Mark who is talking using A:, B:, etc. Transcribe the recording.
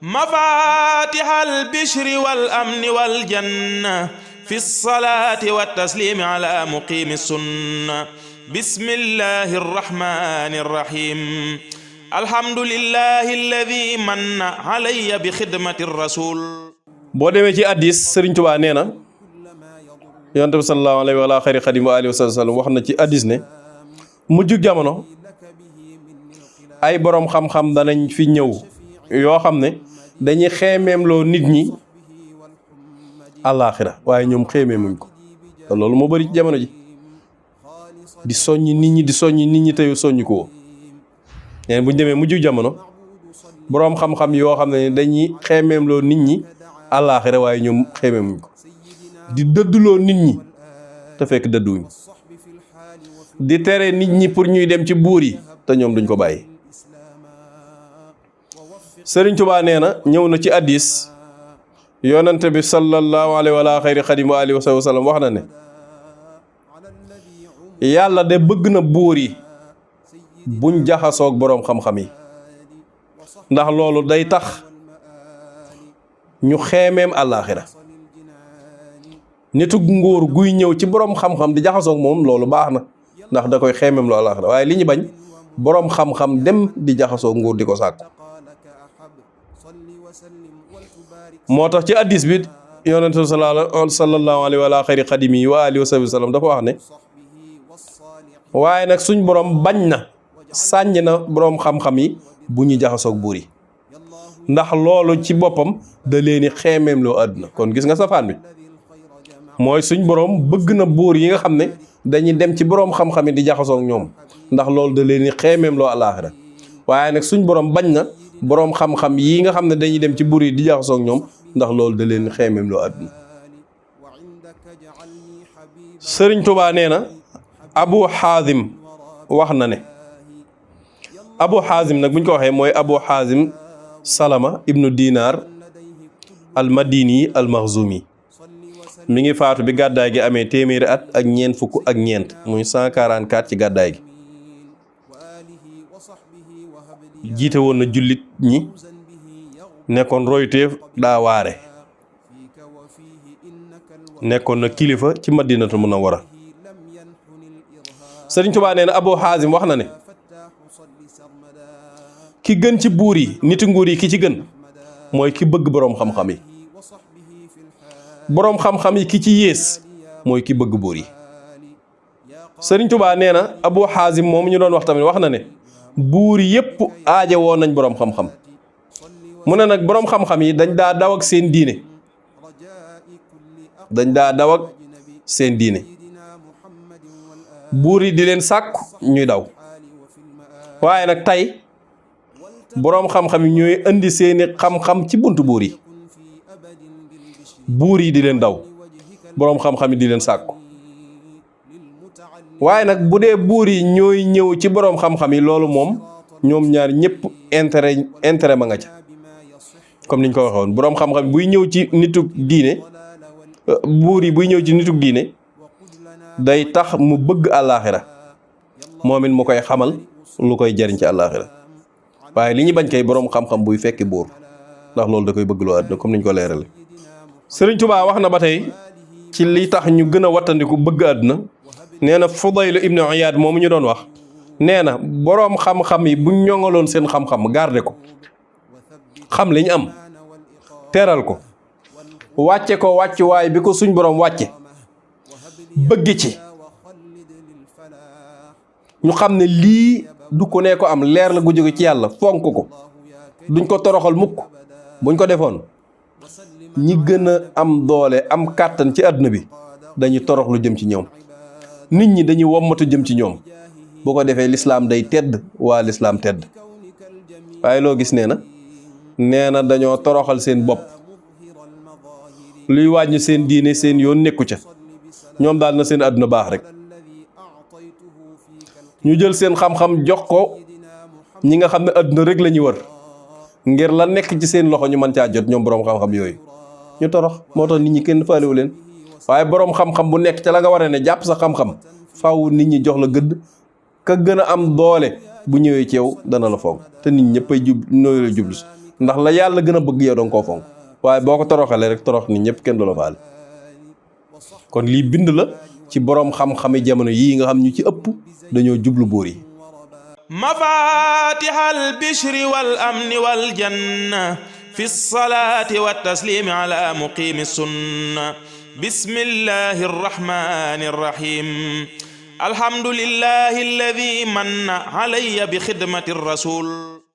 A: mafatihal bishri wal amni wal janna fi salaati wa taslimi ala muqimi sunna bismillahi rrahmani rrahim alhamdulillahi alladi manna alayya bi xidmati rasul.
B: boo demee ci addis Sëriñ Tuubaa nee na yonent bi sallallahu alayhi wa xayri xadim wa alihi wa sallam wax na ci addis ne mujjug jamono ay boroom xam-xam danañ fi ñëw yoo xam ne dañuy xeemeemloo nit ñi àllaaxira waaye ñoom xeemeemuñ ko te loolu moo bari ci jamono ji di soññi nit ñi tey soññi ko neen bu ñu demee mujjug jamono boroom xam-xam yoo xam ne dañuy xeemeemloo nit ñi àllaaxira waaye ñoom xeemeemuñ ko di dëdduloo nit ñi te fekk dëdduwuñ di tere nit ñi pour ñuy dem ci buur yi te ñoom duñ ko bàyyi. Sëriñ Tuubaa nee na ñëw na ci addis yonante bi sallallahu alayhi wa xayri xadim wa alihi wa sallam wax na ne yàlla de bëgg na buur yi buñ jaxasoog boroom xam-xam yi ndax loolu day tax ñu xeemeem àllaaxira nitug nguur guy ñëw ci boroom xam-xam di jaxasoog moom loolu baax na ndax da koy xeemeem lu àllaaxira waaye li ñu bañ boroom xam-xam dem di jaxasoog nguur di ko sàkku. moo tax ci addis bi yonente sallallahu alayhi wa xayri xadimi wa alihi wa sallam dafa wax ne waaye nag suñ borom bañ na sàññ na boroom xam-xam yi bu ñu jaxasoog buur yi ndax loolu ci boppam da leeni xeemeem loo àdduna kon gis nga safaan bi mooy suñ borom bëgg na buur yi nga xam ne dañuy dem ci boroom xam-xam yi di jaxasoog ñoom ndax loolu da leeni xeemeem loo àllaaxira waaye nag suñ borom bañ na boroom xam-xam yi nga xam ne dañuy dem ci buur yi di jaxasoog ñoom ndax loolu da leen xeemeem loo àdduna. Sëriñ Tuubaa nee na Abu Xaazim wax na ne Abu Xaazim nag bu ñu ko waxee mooy Abu Xaazim Salama ibnu Dinar al Madini al Maxzumi mi ngi faatu bi gàddaay gi amee téeméeri at ak ñeent fukk ak ñeent muy 144 ci gàddaay gi. jiite woon na jullit ñi nekkoon royteef daa waare nekkoon na kilifa ci Madinatu Munawwara. Sëriñ Tuubaa nee na Abu Xaazim wax na ne ki gën ci buur yi niti nguur yi ki ci gën mooy ki bëgg boroom xam-xam yi boroom xam-xam yi ki ci yées mooy ki bëgg buur yi. Sëriñ Tuubaa nee na Abu Xaazim moom ñu doon wax tamit wax na ne buur yépp aaje woon nañ boroom xam-xam mu ne nag boroom xam-xam yi dañ daa daw ak seen diine buur yi di leen sàkku ñuy daw waaye nag tey boroom xam-xam yi ñooy indi seeni xam-xam ci buntu buur yi di leen daw boroom xam-xam yi di leen sàkku waaye nag bu dee buur yi ñooy ñëw ci boroom xam-xam yi loolu moom ñoom ñaar ñëpp intérêt ma nga ca comme niñ ko waxoon boroom xam-xam buy ñëw ci nitug diine buur yi buy ñëw ci nitug diine day tax mu bëgg àllaaxira moom it mu koy xamal lu koy jariñ ci àllaaxira waaye li ñu bañ kay boroom xam-xam buy fekki buur ndax loolu da koy bëgg loo àdduna comme niñ ko leerale. Sëriñ Tuubaa wax na ba tey ci li tax ñu gën a wattandiku bëgg àdduna nee na Fudayl ibnu Iyaad moomu ñu doon wax nee na boroom xam-xam yi buñ ñoŋaloon seen xam-xam garde ko xam li ñu am teral ko wàcce ko wàccuwaay bi ko suñ boroom wàcce bëgg ci ñu xam ne lii du ko ne ko am leer la gu jóge ci yàlla fonk ko duñ ko toroxal mukk buñ ko defoon ñi gën a am doole am kàttan ci àdduna bi dañuy toroxlu jëm ci ñoom nit ñi dañuy wommatu jëm ci ñoom boo ko defee lislaam day tedd waa lislaam tedd waaye loo gis nee na dañoo toroxal seen bopp luy wàññi seen diine seen yoon nekku ca ñoom daal na seen àdduna baax rek ñu jël seen xam-xam jox ko ñi nga xam ne àdduna rek la ñuy wër ngir la nekk ci seen loxo ñu mën caa jot ñoom boroom xam-xam yooyu ñu torox moo tax nit ñi kenn faalewu leen waaye boroom xam-xam bu nekk ca la nga war a ne jàpp sa xam-xam faaw nit ñi jox la gëdd ka gën a am doole bu ñëwee ci yow dana la foog te nit ñëppay nooyu la jublu ndax la yàlla gën a bëgg yow danga koo fonk waaye boo ko toroxalee rek torox nit ñëpp kenn du la faale. kon lii bind la ci boroom xam-xami jamono yii nga xam ñu ci ëpp dañoo jublu buur yi.
A: mafatihal bishri wal amni wal janna fi salaati wa taslimi ala muqimi sunna bismillahi arrahmani arrahim alhamdulillahi alladi manna alayya bi xidmati rasul